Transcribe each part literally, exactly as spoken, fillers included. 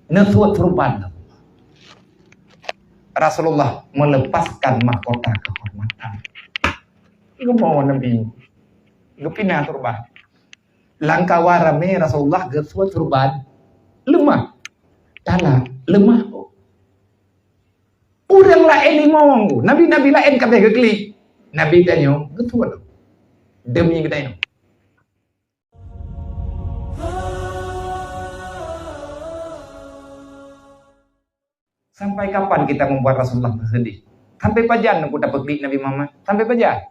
Neusuet surban. Rasulullah melepaskan mahkota kehormatan. Geumoe Nabi, geupinah surban. Lam kawan ramé Rasulullah geusuet surban. Leumah. Tala, leumah. Ureuëng laén limong, nabi-nabi laén ka abéh geuklik. Nabi tanyoe geusuet. Demi geutanyoe. Sampai kapan kita membuat Rasulullah bersedih? Sampai pajan Teungku tapeuklik Nabi Muhammad? Sampai pajan?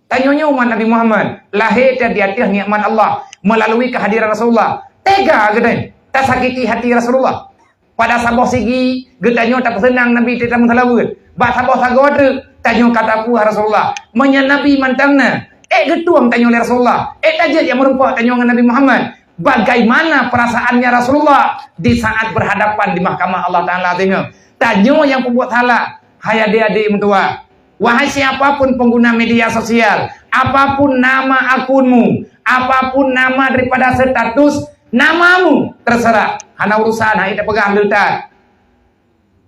Tanyoe nyoe umat Nabi Muhammad, lahé di ateueh nikmat Allah melalui kehadiran Rasulullah. Tega geutanyoe tasakiti hati Rasulullah. Pada saboh sigi, geutanyoe tapeuseunang Nabi teuka meuseulaweuet. Bak saboh sagoe teuk, tanyoe ka tapeugah Rasulullah, "Meunyoe Nabi mantong na, ék geutueng tanyoe lé Rasulullah, ék tajeuet nyang meurumpok tanyoe ngon Nabi Muhammad." Bagaimana perasaannya Rasulullah di saat berhadapan di mahkamah Allah Taala teungoh? Tanyoe nyang peubuet salah, hai adik-adik meutuah. Wahai siapapun pengguna media sosial, apapun nama akunmu, apapun nama daripada status namamu, terserah. Hana urusan, hai tapeugah leutan.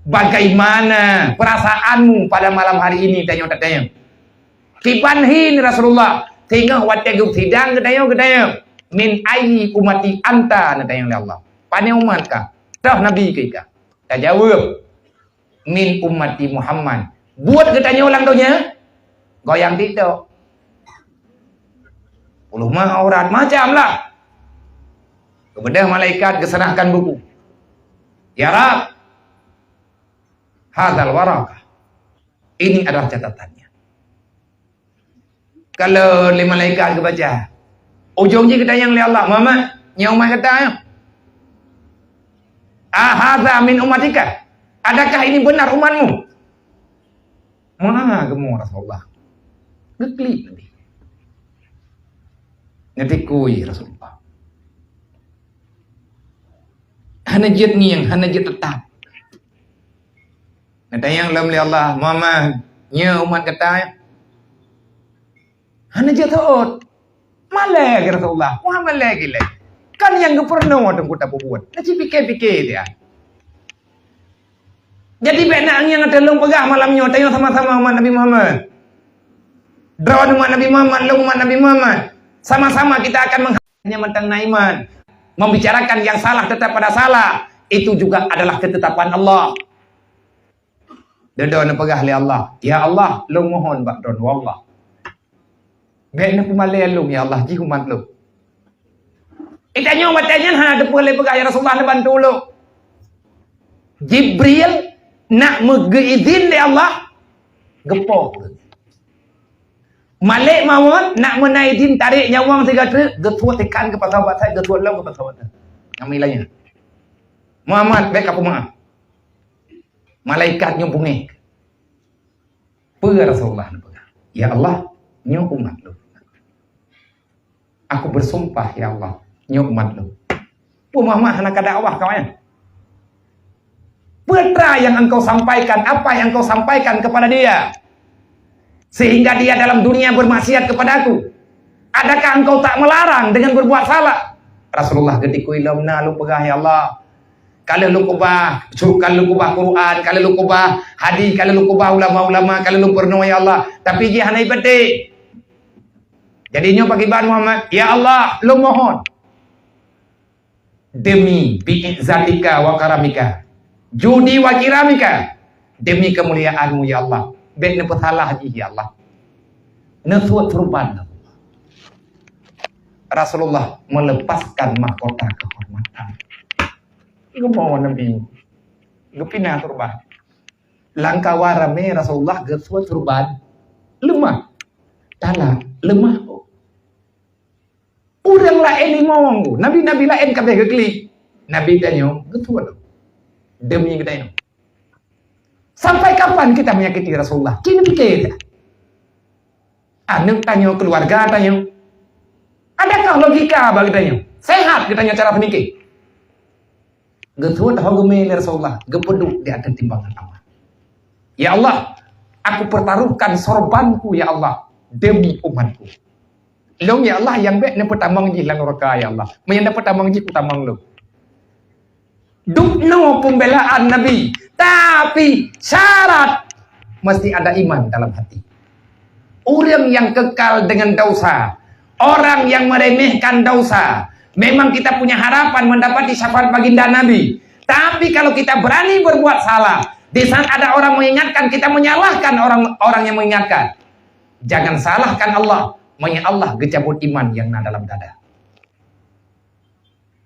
Bagaimana perasaanmu pada malam hari ini, tanyoe tatanyong. Kiban hi ni Rasulullah, singoh watée geusidang geutanyoe, geutanyoe, "Min ayyi ummati anta?" neutanyong lé Allah. Pane umat kah? Toh Nabi keu ikah? Tajaweueb, "Min ummati Muhammad." Buet geutanyoe lam donya, goyang TikTok. Puluh mah aurat, macam lah. Kemudian malaikat geuserahkan buku. "Ya Rab, hadzal waraqah." Ini adalah catatannya. Kalau lé malaikat geubaca, ujong jih geutanyong lé Allah, "Muhammad, nyoe umat gata nyoe? Ahadza min ummatika? Adakah ini benar umatmu?" Meuhana geumoe Rasulullah. Geuklik Nabi. Neutikui Rasulullah. Hana jeuet ngieng, hana jeuet teutap. Neutanyong lom lé Allah, "Muhammad, nyoe umat gata?" Hana jeuet seuôt. Malée keu Rasulullah, Muhammad lé gilée. Kan nyang geupeurunoe teungku tapeubuet. Neuci pike-pike dia. Jadi bék na nyang ata lôn peugah malam nyoe, tanyoe sama-sama umat Nabi Muhammad. Droe umat Nabi Muhammad, lôn umat Nabi Muhammad. Sama-sama kita akan mengha- Hanya mantong na iman. Membicarakan yang salah tetap pada salah, itu juga adalah ketetapan Allah. Deudon neupeugah lé Allah, "Ya Allah, lôn mohon bak droe, wallah. Bék neupeumalée lôn, ya Allah, jih umat lôn." Itanyoe watée nyan hana teupeu lé peugah, "Ya Rasulullah, neubantu lôn." Jibril nak meugeuizin lé Allah, geupoh. Malek maut nak meunan izin tarek nyawöng sigoe treuk, geusuet ikan geupasoe bak saét, geusuet lom geupasoe bak saét. Ngamai lanyat. Muhammad, bék ka peumeu'ah. Malaikat nyoe beungéh. Peue Rasulullah neupeugah? "Ya Allah, nyoe umat lôn. Aku bersumpah, ya Allah, nyoe umat lôn." Peue Muhammad hana ka dakwah kawan? Peue tra yang engkau sampaikan, apa yang engkau sampaikan kepada dia, sehingga dia dalam dunia bermaksiat kepada-Ku? Adakah engkau tak melarang dengan berbuat salah? Rasulullah geutikui lom na lôn peugah, "Ya Allah, ka lheueh lôn keubah, su-, ka lheueh lôn keubah Quran, ka lheueh lôn keubah hadis, ka lheueh lôn keubah ulama-ulama, ka lheueh lôn peurunoe, ya Allah, tapi jih hana jipatéh." Jadi nyoe pakriban Muhammad, "Ya Allah, lôn mohon, demi bi'izzatika wa karamika, judi wa kiramika, demi kemuliaan-Mu, ya Allah, bék neupeusalah jih, ya Allah." Neusuet surban. Rasulullah melepaskan mahkota kehormatan. Geumoe Nabi, geupinah surban. Lam kawan ramé Rasulullah geusuet surban. Leumah. Tala, leumah. Ureuëng laén limong, nabi-nabi laén ka abéh geuklik. Nabi tanyoe geusuet. Demi geutanyoe. Sampai kapan kita menyakiti Rasulullah? Ci neupike. Aneuk tanyoe, keluarga tanyoe. Adakah logika bagi tanyoe? Sehat geutanyoe cara pemikir? Geusuet ho geumé lé Rasulullah, geupeuduek di ateueh timbangan Allah. "Ya Allah, aku pertaruhkan sorbanku, ya Allah, demi umatku." Lôn, ya Allah, nyang bék neupeutamong jih lam nuraka, ya Allah. Meunyoe neupeutamong jih, kutamong lôn. Dubnoe pembelaan Nabi, tapi syarat mesti ada iman dalam hati. Orang yang kekal dengan dosa, orang yang meremehkan dosa, memang kita punya harapan mendapati syafaat baginda Nabi. Tapi kalau kita berani berbuat salah, di saat ada orang mengingatkan, kita menyalahkan orang, orang yang mengingatkan. Jangan salahkan Allah, manya Allah geucabut iman yang na dalam dada.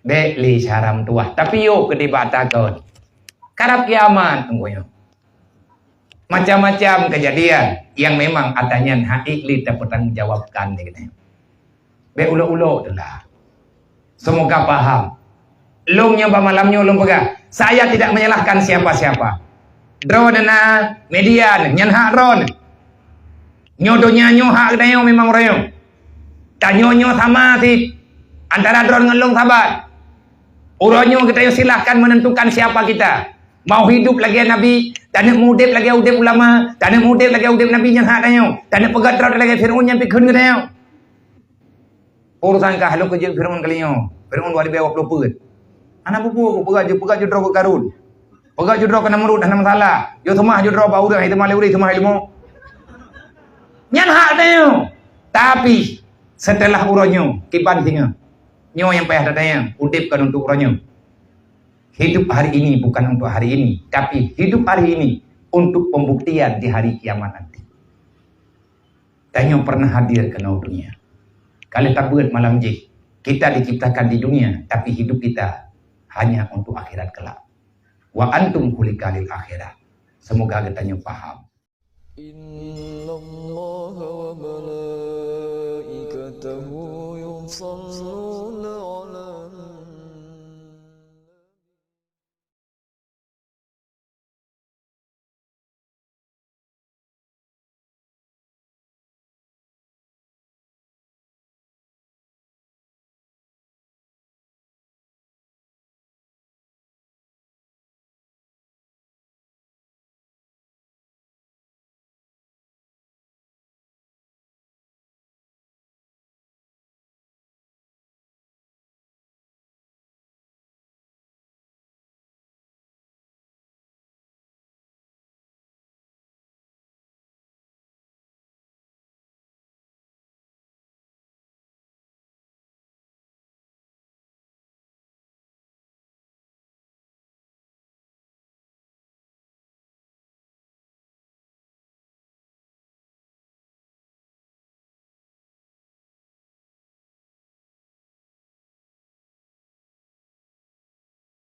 Bèk lé syara meutuwah, tapi yôh keudéh bak takot. Karab kiamat teungku nyoe. Macam-macam kejadian yang memang ata nyan hak ék lé tapeutanggung jawabkan lé geutanyoe. Bèk ulok-ulok teulah. Semoga paham. Lôn nyoe bak malam nyoe lôn peugah, saya tidak menyalahkan siapa-siapa. Droeneuh na media nyan hak droeneuh. Nyoe donya nyoe hak geutanyoe memang uroe nyoe. Tanyoe nyoe sama cit antara droeneuh ngon lôn saban. Uroe nyoe geutanyoe silahkan menentukan siapa kita. Mau hidup lagèe Nabi, taneuk meuudép lagèe udép ulama, taneuk meuudép lagèe udép Nabi nyan hak tanyoe. Taneuk peugöt droe lagèe Fir'aun nyan pih kheun geutanyoe. Urusan kah lôn keu jeuet Fir'aun kali nyoe. Fir'aun dua ribèe dua ploh peuet. Hana peue-peue, peugah ju-, peugah ju droe keu Karun. Peugah ju droe keu Namrud, hana masalah. Yo seumah ju droe bak ureueng, hai seumah lé ureueng, seumah lé leumo. Nyan hak tanyoe. Tapi, setelah uroe nyoe, kiban singoh. Nyoe nyang payah tatanyong, udép kon untuk uroe nyoe. Hidup hari ini bukan untuk hari ini, tapi hidup hari ini untuk pembuktian di hari kiamat nanti. Tanyoe pernah hadir keunoe dunia. Ka lheueh tabeuet malam jih, kita diciptakan di dunia, tapi hidup kita hanya untuk akhirat kelak. Wa antum khuliqa lil akhirah. Semoga geutanyoe paham. Innallaha wa malaikatahu yusalluna